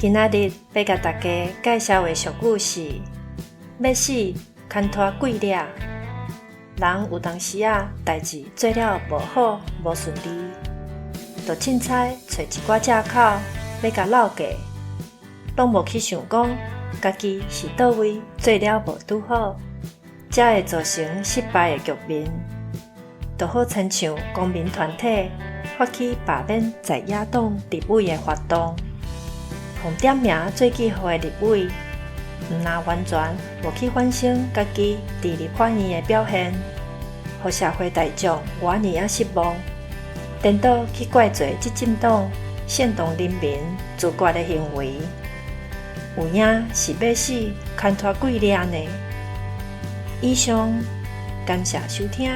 今仔日欲共大家介紹的俗語是：欲死牽拖鬼掠。人有當時仔代誌做了無好、無順利，就凊彩揣一寡藉口欲共落過，攏無去想講家己是佗位做了無拄好，才會造成失敗的局面。就好親像公民團體發起罷免在野黨立委的活動，予點名做記號的立委，毋但完全無去反省家己佇立法院的表現，予社會大眾偌爾仔失望，顛倒去怪罪執政黨煽動人民自決的行為，有影是欲死牽拖鬼掠呢。以上，感謝收聽。